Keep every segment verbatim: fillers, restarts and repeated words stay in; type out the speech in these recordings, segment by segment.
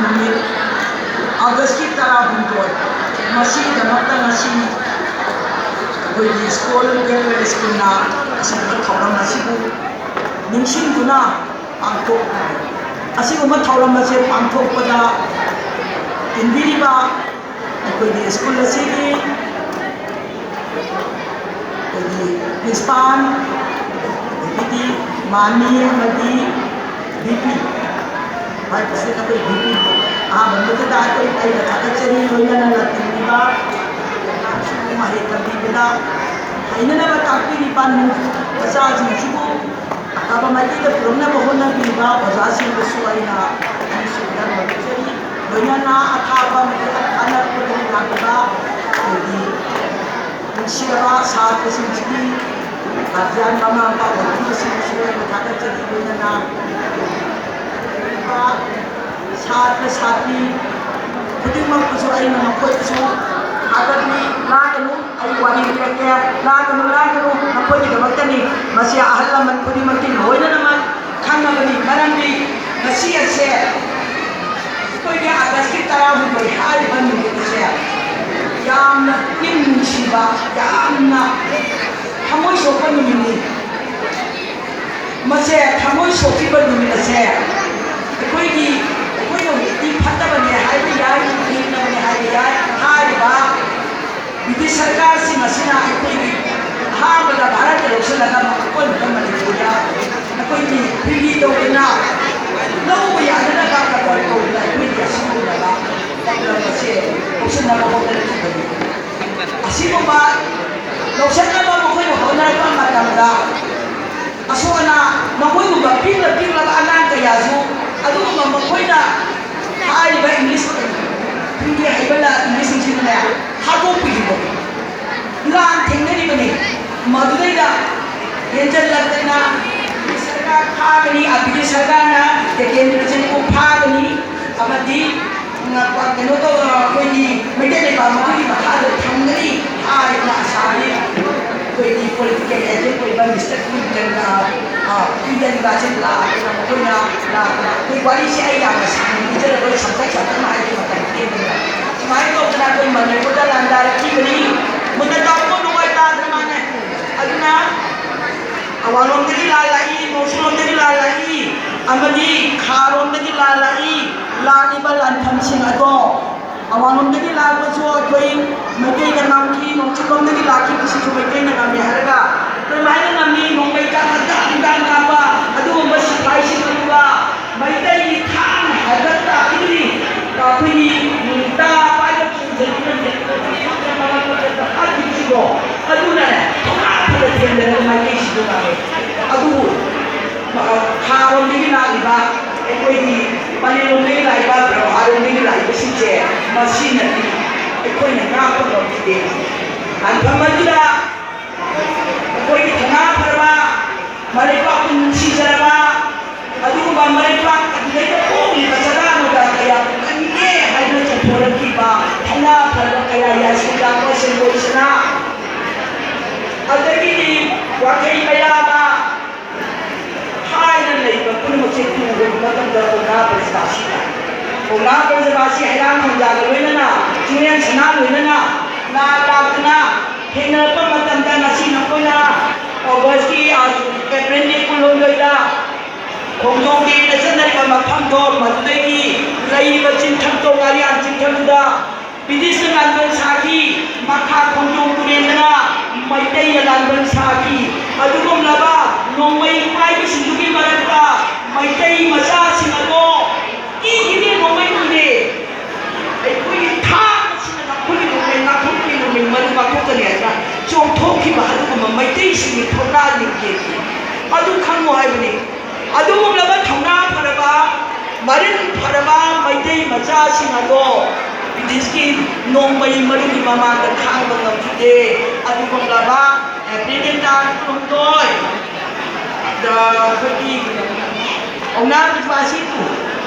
ꯅꯨꯃꯤꯠ ꯑꯥꯒꯁꯀꯤ ꯇꯔꯥꯍꯨꯝꯗꯣꯏ, ꯃꯁꯤꯒꯤꯗꯃꯛꯇ ꯉꯁꯤ ꯑꯩꯈꯣꯏꯒꯤ ꯁ꯭ꯀꯨꯜ ꯒꯔꯜꯁ ꯁ꯭ꯀꯨꯜꯅ ꯑꯁꯤꯒꯨꯝꯕ ꯊꯧꯔꯝ ꯑꯁꯤꯕꯨ ꯅꯤꯡꯁꯤꯡꯗꯨꯅ ꯄꯥꯡꯊꯣꯛꯂꯤ꯫ ꯑꯁꯤꯒꯨꯝꯕ ꯊꯧꯔꯝ ꯑꯁꯤ ꯄꯥꯡꯊꯣꯛꯄꯗ ꯏꯟꯕꯤꯔꯤꯕ ꯑꯩꯈꯣꯏꯒꯤ ꯁ꯭ꯀꯨꯜ ꯑꯁꯤꯒꯤ ꯑꯩꯈꯣꯏꯒꯤ ꯄ꯭ꯔꯤꯟꯁꯤꯄꯥꯜ, ꯑꯗꯒꯤꯗꯤ ꯃꯥꯅꯤ ꯑꯃꯗꯤ ꯚꯤ ꯄꯤ, ꯚꯥꯏꯁ ꯄ꯭ꯔꯦꯁꯤꯗꯦꯟꯠ ꯑꯩꯈꯣꯏ ꯚꯤ ꯄꯤ, ꯑꯍꯥꯟꯕ ꯃꯛꯇꯗ ꯑꯩꯈꯣꯏ ꯑꯩꯅ ꯊꯥꯒꯠꯆꯔꯤ, ꯂꯣꯏꯅꯅ ꯂꯥꯛꯄꯤꯔꯤꯕ ꯑꯉꯥꯡꯁꯤꯡꯕꯨ ꯃꯍꯩ ꯇꯝꯕꯤꯕꯗ ꯍꯩꯅꯅꯕ ꯇꯥꯛꯄꯤꯔꯤꯕ ꯃꯆꯥꯁꯤꯡ ꯑꯁꯤꯕꯨ ꯑꯐꯕ ꯃꯥꯏꯀꯩꯗ ꯄꯨꯔꯛꯅꯕ ꯍꯣꯠꯅꯕꯤꯕ ꯑꯣꯖꯥꯁꯤꯡꯕꯨꯁꯨ ꯑꯩꯅ ꯑꯅꯤꯁꯨꯕꯗ ꯅꯣꯟꯖꯔꯤ꯫ ꯂꯣꯏꯅꯅ ꯑꯊꯥꯕ ꯃꯥꯏꯀꯩꯗ ꯀꯥꯟꯅꯔꯛꯄꯗꯒꯤ ꯂꯥꯛꯄꯗ ꯑꯩꯈꯣꯏꯒꯤ ꯅꯨꯡꯁꯤꯔꯕ ꯁꯥꯇ꯭ꯔꯁꯤꯡꯁꯤꯒꯤ ꯒꯥꯔꯖꯤꯌꯥꯟ, ꯃꯃꯥ ꯃꯄꯥ ꯑꯣꯏꯕꯁꯤꯡꯁꯤꯕꯨꯁꯨ ꯑꯩꯅ ꯊꯥꯒꯠꯆꯔꯤ꯫ ꯂꯣꯏꯅꯅ ꯁꯥꯇ꯭ꯔ ꯁꯥꯇ꯭ꯔꯤ ꯈꯨꯗꯤꯡꯃꯛꯄꯨꯁꯨ ꯑꯩꯅ ꯃꯈꯣꯏꯕꯨꯁꯨ ꯊꯥꯒꯠꯂꯤ꯫ ꯂꯥꯡꯒꯅꯨ, ꯑꯩ ꯋꯥꯔꯤ ꯂꯤꯔꯛꯀꯦ꯫ ꯂꯥꯡꯒꯅꯨ, ꯂꯥꯡꯒꯅꯨ, ꯅꯈꯣꯏꯒꯤꯗꯃꯛꯇꯅꯤ꯫ ꯃꯁꯤ ꯑꯍꯜ ꯂꯃꯟ ꯈꯨꯗꯤꯡꯃꯛꯀꯤ ꯂꯣꯏꯅꯃꯛ ꯈꯪꯅꯕꯅꯤ꯫ ꯃꯔꯝꯗꯤ ꯉꯁꯤ ꯑꯁꯦ ꯑꯩꯈꯣꯏꯒꯤ ꯑꯥꯒꯁꯀꯤ ꯇꯔꯥꯍꯨꯝꯗꯣꯏ ꯍꯥꯏꯔꯤꯕ ꯅꯨꯃꯤꯠ ꯑꯁꯦ ꯌꯥꯝꯅ ꯄꯨꯛꯅꯤꯡ ꯅꯨꯡꯁꯤꯕ, ꯌꯥꯝꯅ ꯊꯃꯣꯏ ꯁꯣꯛꯄ ꯅꯨꯃꯤꯠꯅꯤ꯫ ꯃꯁꯦ ꯊꯃꯣꯏ ꯁꯣꯛꯈꯤꯕ ꯅꯨꯃꯤꯠ ꯑꯁꯦ ꯑꯩꯈꯣꯏꯒꯤ, ꯑꯩꯈꯣꯏꯅ ꯍꯧꯖꯤꯛꯇꯤ ꯐꯠꯇꯕꯅꯦ ꯍꯥꯏꯕ ꯌꯥꯏ, ꯍꯤꯡꯅꯕꯅꯦ ꯍꯥꯏꯕ ꯌꯥꯏ꯫ ꯍꯥꯏꯔꯤꯕ ꯕ꯭ꯔꯤꯇꯤꯁ ꯁꯔꯀꯥꯔꯁꯤꯡ ꯑꯁꯤꯅ ꯑꯩꯈꯣꯏꯒꯤ ꯑꯍꯥꯟꯕꯗ ꯚꯥꯔꯠꯇ ꯂꯧꯁꯤꯜꯂꯒ ꯑꯀꯣꯟꯕꯗ ꯃꯅꯤꯄꯨꯔꯗ ꯑꯩꯈꯣꯏꯒꯤ ꯐ꯭ꯔꯤꯒꯤ ꯇꯧꯗꯨꯅ ꯂꯧꯕ ꯌꯥꯗꯅꯕ ꯀꯗꯔ ꯇꯧꯗꯨꯅ ꯑꯩꯈꯣꯏꯒꯤ ꯑꯁꯤꯒꯨꯝꯂꯕ ꯂꯝ ꯑꯁꯦ ꯂꯧꯁꯤꯟꯅꯕ ꯍꯣꯠꯅꯔꯛꯈꯤꯕꯅꯤ꯫ ꯑꯁꯤꯒꯨꯝꯕ ꯂꯧꯁꯤꯟꯅꯕ ꯃꯈꯣꯏꯅ ꯍꯣꯠꯅꯔꯛꯄ ꯃꯇꯝꯗ ꯑꯁꯣꯛ ꯑꯅꯥ ꯃꯈꯣꯏꯒꯨꯝꯕ ꯄꯤꯛꯂ ꯄꯤꯛꯂꯕ ꯑꯉꯥꯡ ꯀꯌꯥꯁꯨ ꯑꯗꯨꯒꯨꯝꯕ ꯃꯈꯣꯏꯅ ꯍꯥꯏꯔꯤꯕ ꯏꯪꯂꯤꯁ ꯍꯤꯟꯗꯤ ꯍꯩꯕ ꯂ-, ꯏꯪꯂꯤꯁꯁꯤꯡꯁꯤꯅꯅꯦ ꯍꯥꯠꯇꯣꯛꯄꯤꯈꯤꯕ꯫ ꯂꯥꯟ ꯊꯦꯡꯅꯔꯤꯕꯅꯤ꯫ ꯃꯗꯨꯗꯩꯗ ꯍꯦꯟꯖꯜꯂꯛꯇꯅ ꯕ꯭ꯔꯤꯇꯤꯁ ꯁꯔꯀꯥꯔ ꯐꯥꯒꯅꯤ, ꯑ, ꯕ꯭ꯔꯤꯇꯤꯁ ꯁꯔꯀꯥꯔꯅ ꯇꯦꯀꯦꯟꯗ꯭ꯔꯖꯤꯠꯄꯨ ꯐꯥꯒꯅꯤ꯫ ꯑꯃꯗꯤ ꯉ-, ꯀꯩꯅꯣ ꯇꯧ-, ꯑꯩꯈꯣꯏꯒꯤ ꯃꯩꯇꯩ ꯂꯩꯕꯥꯛ ꯃꯈꯣꯏꯒꯤ ꯃꯈꯥꯗ ꯊꯝꯒꯅꯤ ꯍꯥꯏꯗꯅ ꯑꯁꯥꯒꯤ ꯑꯩꯈꯣꯏꯒꯤ political agent ꯑꯣꯏꯕ ꯃꯤꯁꯇꯔ ꯀ꯭ꯋꯤꯟꯇꯟꯒ, ꯑ, ꯀ꯭ꯋꯤꯟꯇꯟꯒꯁꯦ ꯂꯥꯛꯇꯅ ꯃꯈꯣꯏꯅ ꯂꯥꯛꯇꯅ ꯑꯩꯈꯣꯏ ꯋꯥꯔꯤꯁꯦ ꯑꯩ ꯌꯥꯝꯅ ꯁꯥꯡꯅ ꯂꯤꯖꯔꯔꯣꯏ, ꯁꯝꯇꯛ ꯁꯝꯇꯛꯅ ꯍꯥꯏꯒꯦ ꯃꯇꯝ ꯇꯦꯟꯕꯅꯤꯅ꯫ ꯁꯨꯃꯥꯏꯅ ꯇꯧꯗꯅ ꯑꯩꯈꯣꯏ ꯃꯅꯤꯄꯨꯔꯗ ꯂꯥꯟꯗꯥꯔꯛꯈꯤꯕꯅꯤ꯫ ꯃꯨꯟꯅ ꯇꯥꯎꯀꯣ, ꯅꯨꯡꯉꯥꯏ ꯇꯥꯗꯅ ꯃꯥꯅꯦ꯫ ꯑꯗꯨꯅ ꯑꯋꯥꯡꯂꯣꯝꯗꯒꯤ ꯂꯥꯜ ꯂꯥꯛꯏ, ꯅꯣꯡꯆꯨꯞꯂꯣꯝꯗꯒꯤ ꯂꯥꯜ ꯂꯥꯛꯏ, ꯑꯃꯗꯤ ꯈꯥꯔꯣꯝꯗꯒꯤ ꯂꯥꯜ ꯂꯥꯛꯏ꯫ ꯂꯥꯛꯂꯤꯕ ꯂꯥꯟꯐꯝꯁꯤꯡ ꯑꯗꯣ ꯑꯋꯥꯡꯂꯣꯝꯗꯒꯤ ꯂꯥꯛꯄꯁꯨ ꯑꯩꯈꯣꯏ ꯃꯩꯇꯩꯅ ꯉꯝꯈꯤ, ꯅꯣꯡꯆꯨꯞꯂꯣꯝꯗꯒꯤ ꯂꯥꯛꯈꯤꯕꯁꯤꯁꯨ ꯃꯩꯇꯩꯅ ꯉꯝꯃꯤ ꯍꯥꯏꯔꯒ ꯀꯔꯝꯍꯥꯏꯅ ꯉꯝꯃꯤ? ꯅꯣꯡꯃꯩ ꯀꯥꯞ ꯍꯟꯗꯛ ꯍꯟꯗꯛ ꯀꯥꯞꯄ ꯑꯗꯨꯒꯨꯝꯕ ꯁꯤꯐꯥꯏꯁꯤꯡ ꯑꯗꯨꯒ ꯃꯩꯇꯩꯒꯤ ꯊꯥꯡ ꯍꯟꯗꯛ ꯇꯥꯛꯄꯤꯔꯤ꯫ ꯑꯩꯈꯣꯏꯒꯤ ꯇꯥ ꯄꯥꯏꯕ ꯍꯥꯠꯈꯤꯕꯁꯤꯡꯗꯣ ꯑꯗꯨꯅꯅꯦ ꯊꯣꯡꯍꯥꯡ ꯐꯅ ꯊꯦꯡꯅꯔꯒ ꯃꯥꯏꯀꯩꯁꯤꯗ ꯂꯥꯛꯑꯦ꯫ ꯑꯗꯨꯕꯨ ꯈꯥꯔꯣꯝꯗꯒꯤ ꯂꯥꯛꯂꯤꯕ, ꯑꯩꯈꯣꯏꯒꯤ ꯄꯂꯦꯜꯂꯣꯝꯗꯒꯤ ꯂꯥꯛꯏꯕ, ꯄ꯭ꯔꯚꯥꯔꯣꯝꯗꯒꯤ ꯂꯥꯛꯏꯕꯁꯤꯡꯁꯦ ꯃꯁꯤꯅꯗꯤ ꯑꯩꯈꯣꯏꯅ ꯉꯥꯛꯄ ꯉꯝꯈꯤꯗꯦ꯫ ꯂꯥꯟꯐꯝ ꯑꯗꯨꯗ ꯑꯩꯈꯣꯏꯒꯤ ꯊꯧꯅꯥ ꯐꯔꯕ, ꯃꯔꯩꯄꯥꯛꯄꯨ ꯅꯨꯡꯁꯤꯖꯔꯕ, ꯑꯗꯨꯒꯨꯝꯕ ꯃꯔꯩꯄꯥꯛ ꯑꯗꯨꯗꯩꯗ ꯄꯣꯛꯂꯤꯕ ꯆꯔꯥ ꯃꯨꯗꯥ ꯀꯌꯥ ꯀꯟꯒꯦ ꯍꯥꯏꯗꯨꯅ ꯆꯣꯡꯊꯣꯔꯛꯈꯤꯕ ꯊꯧꯅꯥ ꯐꯔꯕ ꯀꯌꯥ, ꯌꯥꯏꯁꯀꯨꯜ ꯂꯥꯡꯕ ꯁꯦꯡꯗꯣꯛ ꯁꯅꯥ, ꯑꯗꯒꯤꯗꯤ ꯋꯥꯡꯈꯩ ꯃꯩꯔꯥꯕ, ꯍꯥꯏꯅ ꯂꯩꯕ ꯄꯨꯝꯅꯃꯛꯁꯦ ꯇꯨꯕ ꯃꯇꯝꯗ ꯄꯥꯎꯅꯥ ꯕ꯭ꯔꯖꯕꯥꯁꯤꯅ, ꯄꯥꯎꯅꯥ ꯕ꯭ꯔꯖꯕꯥꯁꯤ ꯍꯩꯔꯥꯡ ꯈꯣꯡꯖꯥꯒ ꯂꯣꯏꯅꯅ, ꯆꯤꯡꯂꯦꯟ ꯁꯅꯥ ꯂꯣꯏꯅꯅ ꯂꯥ ꯂꯥꯛꯇꯨꯅ ꯊꯦꯡꯅꯔꯛꯄ ꯃꯇꯝꯗ ꯉꯁꯤ ꯅꯈꯣꯏꯅ ꯑꯣꯒꯁꯀꯤ, ꯑ, ꯑꯦꯄ꯭ꯔꯤꯜꯒꯤ ꯀꯨꯟꯍꯨꯝꯗꯣꯏꯗ ꯈꯣꯡꯖꯣꯝ ꯗꯦꯅ ꯆꯠꯅꯔꯤꯕ ꯃꯐꯝꯗꯣ, ꯃꯗꯨꯗꯒꯤ ꯂꯩꯔꯤꯕ ꯆꯤꯡꯊꯛꯇꯣ, ꯉꯥꯔꯤꯌꯥꯟ ꯆꯤꯡꯊꯛꯇꯨꯗ ꯕ꯭ꯔꯤꯇꯤꯁꯅ ꯂꯥꯟꯕꯟ ꯁꯥꯈꯤ, ꯃꯈꯥ ꯈꯣꯡꯖꯣꯝ ꯇꯨꯔꯦꯜꯗꯅ ꯃꯩꯇꯩꯅ ꯂꯥꯟꯕꯟ ꯁꯥꯈꯤ꯫ ꯑꯗꯨꯒꯨꯝꯂꯕ ꯅꯣꯡꯃꯩ ꯄꯥꯏꯕꯁꯤꯡꯗꯨꯒꯤ ꯃꯔꯛꯇ ꯃꯩꯇꯩ ꯃꯆꯥꯁꯤꯡ ꯑꯗꯣ ꯏꯒꯤꯗꯤ ꯅꯣꯡꯃꯩ ꯎꯗꯦ꯫ ꯑꯩꯈꯣꯏꯒꯤ ꯊꯥꯡ ꯑꯁꯤꯅ ꯅꯈꯣꯏꯒꯤ ꯅꯣꯡꯃꯩ ꯉꯥꯛꯊꯣꯛꯀꯅꯤ, ꯅꯣꯡꯃꯩ ꯃꯔꯨ ꯉꯥꯛꯊꯣꯛꯀꯅꯤ ꯍꯥꯏꯅ ꯆꯣꯡꯊꯣꯛꯈꯤꯕ ꯑꯗꯨꯒꯨꯝꯕ ꯃꯩꯇꯩꯁꯤꯡꯒꯤ ꯊꯧꯅꯥ ꯂꯤꯡꯖꯦꯜ ꯑꯗꯨ ꯈꯪꯉꯨ ꯍꯥꯏꯕꯅꯤ꯫ ꯑꯗꯨꯒꯨꯝꯂꯕ ꯊꯧꯅꯥ ꯐꯔꯕ, ꯃꯔꯤꯟ ꯐꯔꯕ ꯃꯩꯇꯩ ꯃꯆꯥꯁꯤꯡ ꯑꯗꯣ ꯕ꯭ꯔꯤꯇꯤꯁꯀꯤ ꯅꯣꯡꯃꯩ ꯃꯔꯨꯒꯤ ꯃꯃꯥꯡꯗ ꯈꯥꯡꯕ ꯉꯝꯈꯤꯗꯦ꯫ ꯑꯗꯨꯒꯨꯝꯂꯕ ꯑꯦꯄ꯭ꯔꯤꯜꯒꯤ ꯇꯥꯡ ꯀꯨꯟꯍꯨꯝꯗꯣꯏ, ꯗ ꯑꯩꯈꯣꯏꯒꯤ ꯄꯥꯎꯅꯥ ꯕ꯭ꯔꯖꯕꯥꯁꯤꯕꯨ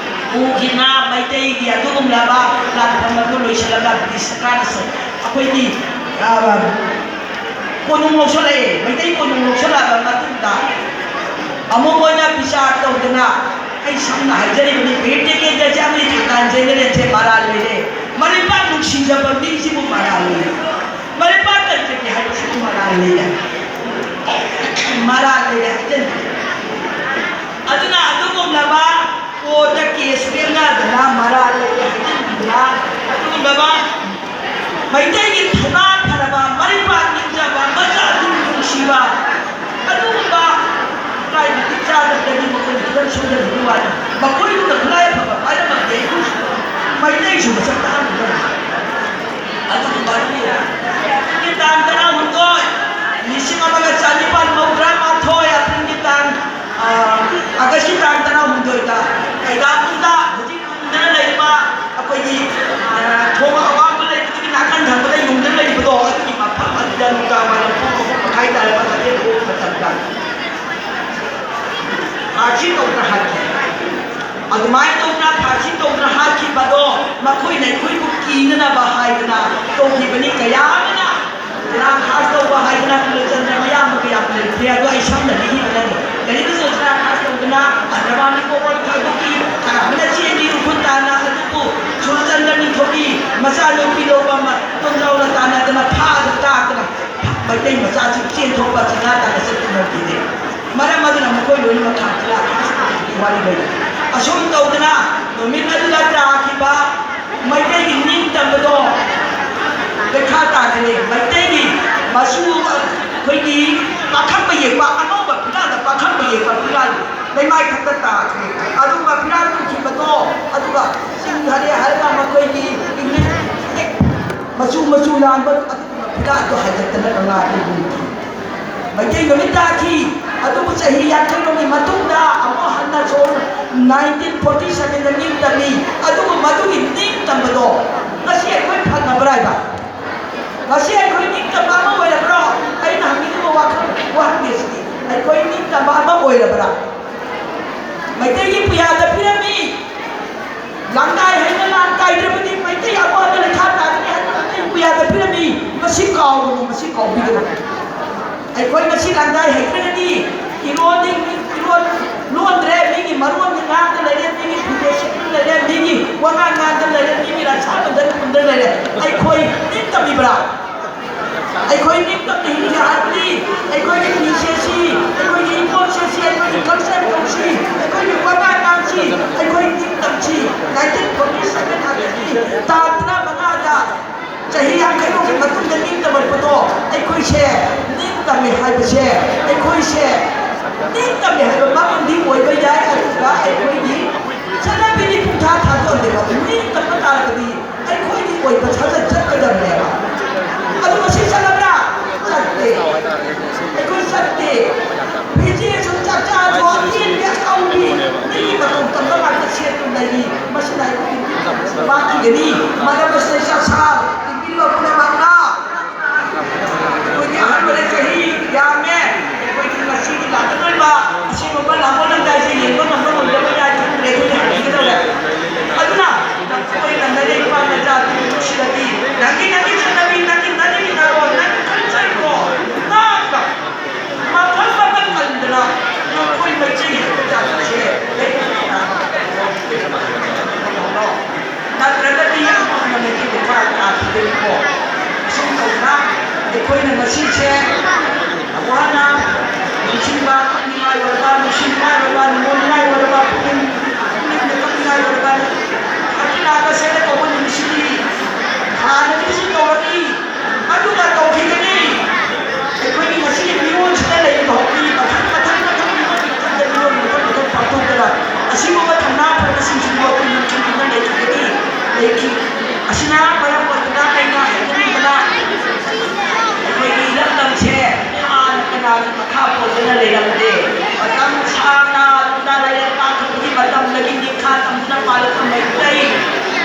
ꯎꯈꯤꯅ ꯃꯩꯇꯩꯒꯤ ꯑꯗꯨꯒꯨꯝꯂꯕ ꯂꯥꯟꯐꯝ ꯑꯗꯨ ꯂꯣꯏꯁꯤꯜꯂꯒ ꯕ꯭ꯔꯤꯇꯤꯁ ꯁꯔꯀꯥꯔꯅꯁꯨ ꯑꯩꯈꯣꯏꯒꯤ, ꯑ, ꯀꯣꯅꯨꯡ ꯂꯧꯁꯤꯜꯂꯛꯑꯦ꯫ ꯃꯩꯇꯩ ꯀꯣꯅꯨꯡ ꯂꯧꯁꯤꯜꯂꯛꯑꯕ ꯃꯇꯨꯡꯗ ꯑꯃꯨꯛ ꯃꯣꯏꯅ ꯕꯤꯆꯥꯔ ꯇꯧꯗꯅ, ꯑꯩ ꯁꯝꯅ ꯍꯥꯏꯖꯔꯤꯕꯅꯤ, ꯕꯤꯔ ꯇꯤꯀꯦꯟꯗ꯭ꯔꯖꯤꯠ ꯑꯃꯗꯤ ꯊꯧꯒꯥꯟ ꯖꯦꯅꯔꯦꯜꯁꯦ ꯃꯔꯥꯜ ꯂꯩꯔꯦ꯫ ꯃꯔꯩꯄꯥꯛ ꯅꯨꯡꯁꯤꯖꯕ ꯃꯤꯁꯤꯕꯨ ꯃꯔꯥꯜ ꯂꯩꯔꯦ꯫ ꯃꯔꯩꯄꯥꯛ ꯀꯟꯖꯒꯦ ꯍꯥꯏꯕꯁꯤꯕꯨ ꯃꯔꯥꯜ ꯂꯩꯔꯦ꯫ ꯃꯔꯥꯜ ꯂꯩꯔꯦ ꯍꯥꯏꯖꯅꯤꯡꯉꯤ꯫ ꯑꯗꯨꯅ ꯑꯗꯨꯒꯨꯝꯂꯕ ꯀꯣꯔꯠꯇ ꯀꯦꯁ ꯂꯦꯞꯅꯗꯅ ꯃꯔꯥꯜ ꯂꯩꯔꯦ ꯍꯥꯏꯖꯟꯕꯤꯗꯅ ꯑꯗꯨꯒꯨꯝꯂꯕ ꯃꯩꯇꯩꯒꯤ ꯊꯧꯅꯥ ꯐꯔꯕ, ꯃꯔꯩꯄꯥꯛ ꯅꯤꯡꯖꯕ, ꯃꯆꯥ ꯑꯗꯨꯕꯨ ꯅꯨꯡꯁꯤꯕ, ꯑꯗꯨꯒꯨꯝꯕ ꯈꯨꯠꯂꯥꯏ ꯃꯇꯤꯛ ꯆꯥꯗꯕꯗꯒꯤ ꯃꯈꯣꯏꯅ ꯈꯤꯇꯪ ꯁꯣꯏꯖꯟꯕꯒꯤ ꯋꯥꯅꯤ꯫ ꯃꯈꯣꯏꯒꯨꯝꯅ ꯈꯨꯠꯂꯥꯏ ꯑꯐꯕ ꯄꯥꯏꯔꯝꯃꯗꯤ ꯑꯩꯈꯣꯏꯁꯨ ꯃꯩꯇꯩꯁꯨ ꯃꯁꯛ ꯇꯥꯛꯑꯝꯒꯗꯕꯅꯤ꯫ ꯑꯗꯨꯒꯨꯝꯕ ꯑꯗꯨꯒꯤ ꯇꯥꯡ ꯇꯔꯥꯍꯨꯝꯗꯣꯏ, ꯂꯤꯁꯤꯡ ꯑꯃꯒ ꯆꯅꯤꯄꯥꯟ ꯃꯧꯗ꯭ꯔꯥ ꯃꯥꯊꯣꯏ, ꯑꯄ꯭ꯔꯤꯜꯒꯤ ꯇꯥꯡ, ꯑ, ꯑꯥꯒꯁꯀꯤ ꯇꯥꯡ ꯇꯔꯥꯍꯨꯝꯗꯣꯏꯗ ꯀꯩꯗꯥꯛꯄꯨꯡꯗ ꯍꯧꯖꯤꯛ ꯌꯨꯡꯗꯅ ꯂꯩꯔꯤꯕ ꯑꯩꯈꯣꯏꯒꯤ, ꯑ, ꯊꯣꯡ ꯑꯋꯥꯡꯕ ꯂꯩꯕꯗꯨꯒꯤ ꯅꯥꯀꯟ ꯊꯪꯕꯗ ꯌꯨꯡꯗꯅ ꯂꯩꯔꯤꯕꯗꯣ, ꯑꯗꯨꯒꯤ ꯃꯐꯝ ꯑꯗꯨꯗ ꯅꯨꯡꯗꯥꯡ ꯋꯥꯏꯔꯝ ꯄꯨꯡ ꯑꯍꯨꯝ ꯃꯈꯥꯏ ꯇꯥꯔꯕ ꯃꯇꯦꯛ ꯍꯧꯕ ꯃꯇꯝꯗ ꯐꯥꯁꯤ ꯇꯧꯗꯅ ꯍꯥꯠꯈꯤ꯫ ꯑꯗꯨꯃꯥꯏꯅ ꯇꯧꯗꯅ ꯐꯥꯁꯤ ꯇꯧꯗꯅ ꯍꯥꯠꯈꯤꯕꯗꯣ ꯃꯈꯣꯏꯅ ꯑꯩꯈꯣꯏꯕꯨ ꯀꯤꯅꯅꯕ ꯍꯥꯏꯗꯅ ꯇꯧꯈꯤꯕꯅꯤ꯫ ꯀꯌꯥ ꯑꯃꯅ ꯇꯔꯥ ꯈꯥꯁ ꯇꯧꯕ ꯍꯥꯏꯗꯅ ꯀꯨꯂꯆꯟꯗ꯭ꯔ ꯃꯌꯥꯝꯕ ꯀꯌꯥ ꯂꯩꯈ꯭ꯔꯦ꯫ ꯑꯗꯣ ꯑꯩ ꯁꯝꯅ ꯂꯤꯈꯤꯕꯅꯅꯤ꯫ ꯂꯥꯏꯔꯤꯛꯇꯁꯨ ꯇꯔꯥ ꯈꯥꯁ ꯇꯧꯗꯅ ꯑꯟꯗꯃꯥꯟ ꯅꯤꯀꯣꯕꯔ ꯈꯥꯏꯗꯣꯛꯈꯤ꯫ ꯈꯔ ꯑꯃꯅ ꯆꯦꯟꯈꯤ ꯎꯈꯨꯜ ꯇꯥꯅ꯫ ꯑꯗꯨꯕꯨ ꯁꯨꯔꯆꯟꯗ꯭ꯔ ꯅꯤꯡꯊꯧꯒꯤ ꯃꯆꯥꯅꯨꯄꯤ ꯂꯧꯕ ꯑꯃ ꯇꯣꯟꯖꯥꯎꯅ ꯇꯥꯟꯅꯗꯅ ꯐꯥꯗꯅ ꯇꯥꯛꯇꯅ ꯃꯩꯇꯩ ꯃꯆꯥꯁꯤꯡ ꯆꯦꯟꯊꯣꯛꯄ ꯆꯤꯡꯅꯥ ꯇꯥꯅ ꯆꯠꯇꯨꯅ ꯂꯩꯔꯦ꯫ ꯃꯔꯝ ꯑꯗꯨꯅ ꯃꯈꯣꯏ ꯂꯣꯏꯅꯃꯛ ꯈꯥꯝꯇꯅ ꯋꯥꯔꯤ ꯂꯩꯔꯤ꯫ ꯑꯁꯨꯝ ꯇꯧꯗꯅ ꯅꯨꯃꯤꯠ ꯑꯗꯨꯗ ꯇꯥꯈꯤꯕ ꯃꯩꯇꯩꯒꯤ ꯅꯤꯡꯇꯝꯕꯗꯣ ꯂꯩꯈꯥ ꯇꯥꯈ꯭ꯔꯦ꯫ ꯃꯩꯇꯩꯒꯤ ꯃꯆꯨ ꯑꯩꯈꯣꯏꯒꯤ ꯄꯥꯈꯪꯕ ꯌꯦꯛꯄ, ꯑꯉꯧꯕ ꯐꯤꯔꯥꯜꯗ ꯄꯥꯈꯪꯕ ꯌꯦꯛꯄ ꯐꯤꯔꯥꯜ ꯂꯩꯃꯥꯏ ꯊꯛꯇ ꯇꯥꯈ꯭ꯔꯦ꯫ ꯑꯗꯨꯒ ꯐꯤꯔꯥꯜ ꯇꯨꯈꯤꯕꯗꯣ ꯑꯗꯨꯒ ꯆꯤꯡꯊꯔꯦ ꯍꯥꯏꯔꯒ ꯃꯈꯣꯏꯒꯤ ꯏꯪꯂꯤꯁ ꯃꯆꯨ ꯃꯆꯨ ꯂꯥꯡꯕ ꯑꯗꯨꯒꯨꯝꯕ ꯐꯤꯔꯥꯜꯗꯣ ꯍꯥꯏꯒꯠꯇꯅ ꯀꯪꯂꯥꯗ ꯌꯨꯡꯈꯤ꯫ ꯃꯩꯇꯩ ꯅꯨꯃꯤꯠ ꯇꯥꯈꯤ꯫ ꯑꯗꯨꯕꯨ ꯆꯍꯤ ꯌꯥꯡꯈꯩꯔꯣꯝꯒꯤ ꯃꯇꯨꯡꯗ ꯑꯃꯨꯛ ꯍꯟꯅ ꯁꯣꯝ ꯅꯥꯏꯟꯇꯤꯟ ꯐꯣꯔꯇꯤ ꯁꯚꯦꯟꯗ ꯅꯤꯡꯇꯝꯃꯤ꯫ ꯑꯗꯨꯕꯨ ꯃꯗꯨꯒꯤ ꯅꯤꯡꯇꯝꯕꯗꯣ ꯉꯁꯤ ꯑꯩꯈꯣꯏ ꯐꯪꯉꯕ꯭ꯔꯥ ꯍꯥꯏꯕ? ꯉꯁꯤ ꯑꯩꯈꯣꯏ ꯅꯤꯡꯇꯝꯕ ꯑꯃ ꯑꯣꯏꯔꯕ꯭ꯔꯣ? ꯑꯩꯅ ꯍꯪꯅꯤꯡꯉꯤꯕ ꯋꯥꯈꯜ, ꯋꯥꯍꯪꯗꯤ ꯑꯁꯤꯅꯤ, ꯑꯩꯈꯣꯏ ꯅꯤꯡꯇꯝꯕ ꯑꯃ ꯑꯣꯏꯔꯕ꯭ꯔꯥ? ꯃꯩꯇꯩꯒꯤ ꯄꯨꯌꯥꯗ ꯄꯤꯔꯝꯃꯤ꯫ ꯂꯥꯡꯗꯥꯏ ꯍꯩꯅ ꯂꯥꯟ ꯀꯥꯏꯗ꯭ꯔꯕꯗꯤ ꯃꯩꯇꯩ ꯑꯋꯥꯕ ꯂꯩꯈꯥ ꯇꯥꯒꯅꯤ ꯍꯥꯏꯕ ꯑꯇꯩ ꯄꯨꯌꯥꯗ ꯄꯤꯔꯝꯃꯤ꯫ ꯃꯁꯤ ꯀꯥꯎꯒꯅꯨ, ꯃꯁꯤ ꯀꯥꯎꯕꯤꯒꯅꯨ꯫ ꯑꯩꯈꯣꯏ ꯉꯁꯤ ꯂꯥꯡꯗꯥꯏ ꯍꯩꯇ꯭ꯔꯒꯗꯤ ꯏꯔꯣꯟ ꯏꯔꯣꯟ ꯂꯣꯟꯗ꯭ꯔꯦ, ꯃꯤꯒꯤ ꯃꯔꯣꯟꯗ ꯉꯥꯡꯗ ꯂꯩꯔꯦ, ꯃꯤꯒꯤ ꯐꯤꯖꯦꯠ ꯁꯦꯠꯇ ꯂꯩꯔꯦ, ꯃꯤꯒꯤ ꯋꯥꯉꯥꯡ ꯉꯥꯡꯗ ꯂꯩꯔꯦ, ꯃꯤꯒꯤ ꯔꯥꯁꯥ ꯕꯟꯗꯟ ꯈꯨꯝꯗ ꯂꯩꯔꯦ꯫ ꯑꯩꯈꯣꯏ ꯅꯤꯡꯇꯝꯃꯤꯕ꯭ꯔꯥ? ꯑꯩꯈꯣꯏ ꯅꯤꯡꯇꯝꯅ ꯍꯤꯡꯁꯤ ꯍꯥꯏꯕꯗꯤ ꯑꯩꯈꯣꯏꯒꯤ ꯐꯤꯁꯦꯠꯁꯤ, ꯑꯩꯈꯣꯏꯒꯤ ꯏꯀꯣꯟꯁꯦꯠꯁꯤ, ꯑꯩꯈꯣꯏꯒꯤ ꯀꯜꯆꯔ ꯇꯧꯁꯤ, ꯑꯩꯈꯣꯏꯒꯤ ꯋꯥꯉꯥꯡ ꯉꯥꯡꯁꯤ, ꯑꯩꯈꯣꯏ ꯅꯤꯡꯇꯝꯁꯤ꯫ Nineteen forty seven ꯍꯥꯏꯕꯁꯤ ꯇꯥꯡ ꯇꯔꯥꯃꯉꯥꯗ ꯆꯍꯤ ꯌꯥꯡꯈꯩꯔꯣꯝꯒꯤ ꯃꯇꯨꯡꯗ ꯅꯤꯡꯇꯝꯃꯛꯄꯗꯣ ꯑꯩꯈꯣꯏꯁꯦ ꯅꯤꯡꯇꯝꯃꯦ ꯍꯥꯏꯕꯁꯦ, ꯑꯩꯈꯣꯏꯁꯦ ꯅꯤꯡꯇꯝꯃꯦ ꯍꯥꯏꯕ ꯃꯃꯜꯗꯤ ꯑꯣꯏꯕ ꯌꯥꯏ, ꯑꯗꯨꯒ ꯑꯩꯈꯣꯏꯒꯤ ꯆꯠꯅꯕꯤꯗꯤ ꯄꯨꯡꯊꯥ ꯊꯥꯗꯣꯛꯑꯗꯦꯕ꯫ ꯅꯤꯡꯇꯝꯕ ꯇꯥꯔꯒꯗꯤ ꯑꯩꯈꯣꯏꯒꯤ ꯑꯣꯏꯕ ꯁꯥꯖꯠ ꯆꯠꯀꯗꯕꯅꯦꯕ꯫ ꯑꯗꯨ ꯉꯁꯤ ꯆꯠꯂꯕ꯭ꯔꯥ? ꯆꯠꯇꯦ꯫ ꯑꯩꯈꯣꯏ ꯆꯠꯇꯦ꯫ ꯐꯤꯖꯦꯁꯨ ꯆꯥꯛꯆꯥꯁꯨ ꯑꯀꯦꯟꯕꯤ ꯑꯀꯧꯕꯤ ꯃꯤꯒꯤ ꯃꯇꯧ ꯇꯝꯕ ꯉꯥꯛꯇ ꯁꯦꯠꯇꯨꯅ ꯂꯩꯔꯤ꯫ ꯃꯁꯤꯅ ꯑꯩꯈꯣꯏꯒꯤ ꯋꯥꯈꯤꯒꯅꯤ꯫ ꯃꯔꯝ ꯑꯁꯤꯅ ꯆꯥꯛꯆꯥ ꯇꯤꯟꯕꯤꯔꯤꯕ ꯄꯨꯝꯅꯃꯛꯅ ꯑꯩꯈꯣꯏꯒꯤ ꯑꯍꯜ ꯑꯣꯏꯔꯦ, ꯆꯍꯤ ꯌꯥꯝꯃꯦ, ꯑꯩꯈꯣꯏꯒꯤ ꯉꯁꯤꯒꯤ ꯂꯥꯛꯀꯗꯧꯔꯤꯕ ꯑꯁꯤꯒꯨꯝꯕ ꯂꯥꯡꯒꯣꯜ ꯂꯝꯖꯥꯏꯁꯦ ꯌꯦꯡꯕ ꯉꯝꯕ ꯉꯝꯗꯕ ꯌꯥꯏ ꯈꯪꯗ꯭ꯔꯦ, ꯑꯩꯈꯣꯏꯗꯤ ꯍꯟꯈꯤꯒꯗꯧꯔꯦ꯫ ꯑꯗꯨꯅ ꯅꯈꯣꯏꯅ ꯅꯔꯩ ꯏꯄꯥ ꯅꯆꯥ ꯅꯨꯡꯁꯤꯔꯗꯤ ꯅꯪꯒꯤ ꯅꯪꯒꯤ ꯆꯠꯅꯕꯤ, ꯅꯪꯒꯤ ꯅꯪꯒꯤ ꯅꯔꯣꯟ, ꯅꯪꯒꯤ ꯀꯜꯆꯔꯗꯣ ꯉꯥꯛꯅ ꯃꯐꯝ ꯑꯃ ꯀꯟꯗꯅ ꯅꯈꯣꯏ ꯃꯩꯇꯩꯒꯤ ꯆꯠꯅꯕꯤꯁꯦ ꯂꯩꯕ ꯅꯠꯇ꯭ꯔꯒꯗꯤ ꯌꯥꯝꯅ ꯃꯩꯇꯩ ꯂꯩꯕꯥꯛ ꯇꯥꯈꯤꯗꯣꯏꯅꯤꯀꯣ꯫ ꯑꯁꯨꯝ ꯇꯧꯗꯅ ꯑꯩꯈꯣꯏꯅ ꯉꯁꯤꯁꯦ ꯋꯥꯅ ꯅꯤꯡꯁꯤꯡꯕ, ꯀꯞꯅꯤꯡꯉꯥꯏ ꯑꯣꯏꯔꯕ, ꯅꯨꯡꯁꯤꯅꯤꯡꯉꯥꯏ ꯑꯣꯏꯔꯕ, ꯅꯨꯡꯉꯣꯟꯅꯤꯡꯉꯥꯏ ꯑꯣꯏꯔꯕ, ꯄꯨꯛꯅꯤꯡ, ꯄꯨꯛꯅꯤꯡꯗ ꯀꯞꯅꯤꯡꯉꯥꯏ ꯑꯣꯏꯔꯕ ꯊꯥꯔꯇꯤ ꯑꯥꯒꯁ ꯍꯥꯏꯅ ꯀꯧꯕ ꯅꯨꯃꯤꯠꯁꯤꯗꯤ ꯍꯥꯟꯅꯗꯒꯤꯁꯨ ꯇꯧꯔꯛꯏ꯫ ꯑꯗꯨꯒ ꯇꯧꯈꯤꯒꯅꯤ꯫ ꯑꯩꯈꯣꯏꯒꯤ ꯉꯁꯤꯒꯤ ꯃꯤꯔꯣꯜꯁꯤꯗ ꯂꯩꯔꯤꯕ ꯍꯧꯖꯤꯛ ꯃꯊꯪ, ꯃꯊꯪ, ꯃꯊꯪ, ꯃꯊꯪ, ꯃꯊꯪꯗ ꯃꯤꯔꯣꯜ ꯃꯊꯪ, ꯃꯊꯪ ꯄꯥꯡꯊꯣꯛꯇꯅ ꯑꯁꯤꯒꯨꯝꯕ ꯊꯧꯅꯥ ꯐꯕꯁꯤꯡꯁꯤꯕꯨ ꯑꯩꯈꯣꯏ ꯅꯤꯡꯁꯤꯡꯗꯨꯅ ꯂꯩꯈꯤꯒꯅꯤ꯫ ꯂꯩꯈꯤ꯫ ꯑꯁꯤꯅ ꯃꯔꯝ ꯑꯣꯏꯗꯨꯅ ꯑꯩꯅ ꯍꯥꯏꯖꯅꯤꯡꯕꯅ ꯑꯩꯈꯣꯏꯒꯤ ꯏꯔꯝꯗꯝꯁꯦ ꯍꯥꯟꯅ ꯀꯅꯥꯒꯤ ꯃꯈꯥ ꯄꯣꯟꯗꯨꯅ ꯂꯩꯔꯝꯗꯦ꯫ ꯃꯇꯝ ꯁꯥꯡꯅ ꯂꯨꯅ ꯂꯥꯏꯔꯤꯛ ꯄꯥꯊꯣꯛꯄꯒꯤ ꯃꯇꯝꯗꯒꯤ ꯅꯤꯡꯈꯥ ꯇꯝꯗꯨꯅ ꯄꯥꯜꯂꯛꯄ ꯃꯩꯇꯩ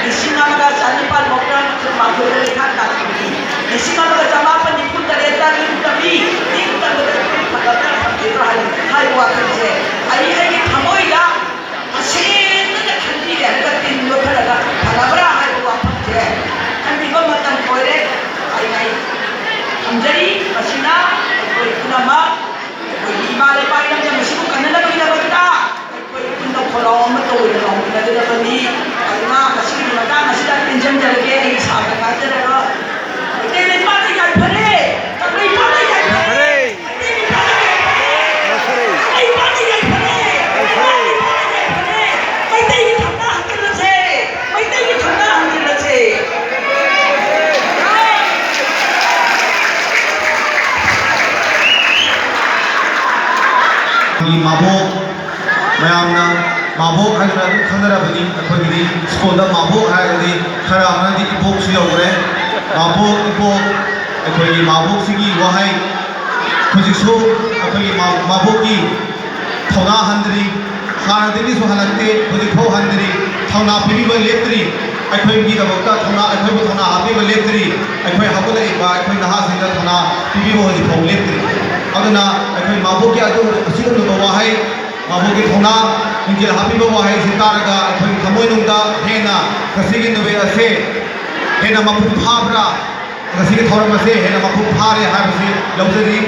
ꯂꯤꯁꯤꯡ ꯑꯃꯒ ꯆꯅꯤꯄꯥꯟ ꯃꯧꯗ꯭ꯔꯥ ꯃꯥꯊꯣꯏꯗ ꯂꯩꯈꯥ ꯇꯥꯈꯤꯕꯅꯤ꯫ ꯂꯤꯁꯤꯡ ꯑꯃꯒ ꯆꯃꯥꯄꯟ ꯅꯤꯐꯨ ꯇꯔꯦꯠꯇ ꯅꯤꯡꯇꯝꯃꯤ, ꯅꯤꯡꯇꯝꯕꯗ ꯑꯩꯈꯣꯏ ꯐꯪꯂꯛꯇ꯭ꯔꯥ ꯐꯪꯈꯤꯗ꯭ꯔꯥ ꯍꯥꯏꯕ, ꯍꯥꯏꯕ ꯋꯥꯈꯜꯁꯦ ꯑꯩ ꯑꯩꯒꯤ ꯊꯃꯣꯏꯗ ꯇꯁꯦꯡꯅ ꯈꯟꯕꯤꯔꯦ꯫ ꯑꯗꯨꯒ ꯇꯤꯟ ꯌꯣꯠꯄ ꯃꯥꯕꯣꯛ ꯍꯥꯏꯗꯨꯅ ꯑꯗꯨꯝ ꯈꯪꯅꯔꯕꯅꯤ꯫ ꯑꯩꯈꯣꯏꯒꯤꯗꯤ ꯁ꯭ꯀꯨꯜꯗ ꯃꯥꯕꯣꯛ ꯍꯥꯏꯔꯒꯗꯤ ꯈꯔ ꯑꯃꯅꯗꯤ ꯏꯕꯣꯛꯁꯨ ꯌꯧꯈ꯭ꯔꯦ꯫ ꯃꯥꯕꯣꯛ, ꯏꯕꯣꯛ, ꯑꯩꯈꯣꯏꯒꯤ ꯃꯥꯕꯣꯛꯁꯤꯒꯤ ꯋꯥꯍꯩ ꯍꯧꯖꯤꯛꯁꯨ ꯑꯩꯈꯣꯏꯒꯤ ꯃꯥ-, ꯃꯥꯕꯣꯛꯀꯤ ꯊꯧꯅꯥ ꯍꯟꯗ꯭ꯔꯤ, ꯍꯥꯟꯅꯗꯒꯤꯁꯨ ꯍꯜꯂꯛꯇꯦ, ꯍꯧꯖꯤꯛꯐꯥꯎ ꯍꯟꯗ꯭ꯔꯤ, ꯊꯧꯅꯥ ꯄꯤꯕꯤꯕ ꯂꯦꯞꯇ꯭ꯔꯤ꯫ ꯑꯩꯈꯣꯏꯒꯤꯗꯃꯛꯇ ꯊꯧꯅꯥ, ꯑꯩꯈꯣꯏꯕꯨ ꯊꯧꯅꯥ ꯍꯥꯞꯄꯤꯕ ꯂꯦꯞꯇ꯭ꯔꯤ꯫ ꯑꯩꯈꯣꯏ ꯍꯧꯒꯠꯂꯛꯏꯕ ꯑꯩꯈꯣꯏ ꯅꯍꯥꯁꯤꯡꯗ ꯊꯧꯅꯥ ꯄꯤꯕꯤꯕ ꯍꯧꯖꯤꯛꯐꯥꯎ ꯂꯦꯞꯇ꯭ꯔꯤ꯫ ꯑꯗꯨꯅ ꯑꯩꯈꯣꯏ ꯃꯥꯕꯣꯛꯀꯤ ꯑꯗꯨ ꯑꯁꯤꯒꯨꯝꯂꯕ ꯋꯥꯍꯩ, ꯃꯥꯕꯣꯛꯀꯤ ꯊꯧꯅꯥ ꯂꯤꯡꯖꯦꯜ ꯍꯥꯞꯄꯤꯕ ꯋꯥꯍꯩꯁꯤ ꯇꯥꯔꯒ ꯑꯩꯈꯣꯏꯒꯤ ꯊꯃꯣꯏꯅꯨꯡꯗ ꯍꯦꯟꯅ ꯉꯁꯤꯒꯤ ꯅꯨꯃꯤꯠ ꯑꯁꯦ ꯍꯦꯟꯅ ꯃꯄꯨꯡ ꯐꯥꯕ꯭ꯔꯥ, ꯉꯁꯤꯒꯤ ꯊꯧꯔꯝ ꯑꯁꯦ ꯍꯦꯟꯅ ꯃꯄꯨꯡ ꯐꯥꯔꯦ ꯍꯥꯏꯕꯁꯤ ꯂꯧꯖꯔꯤ꯫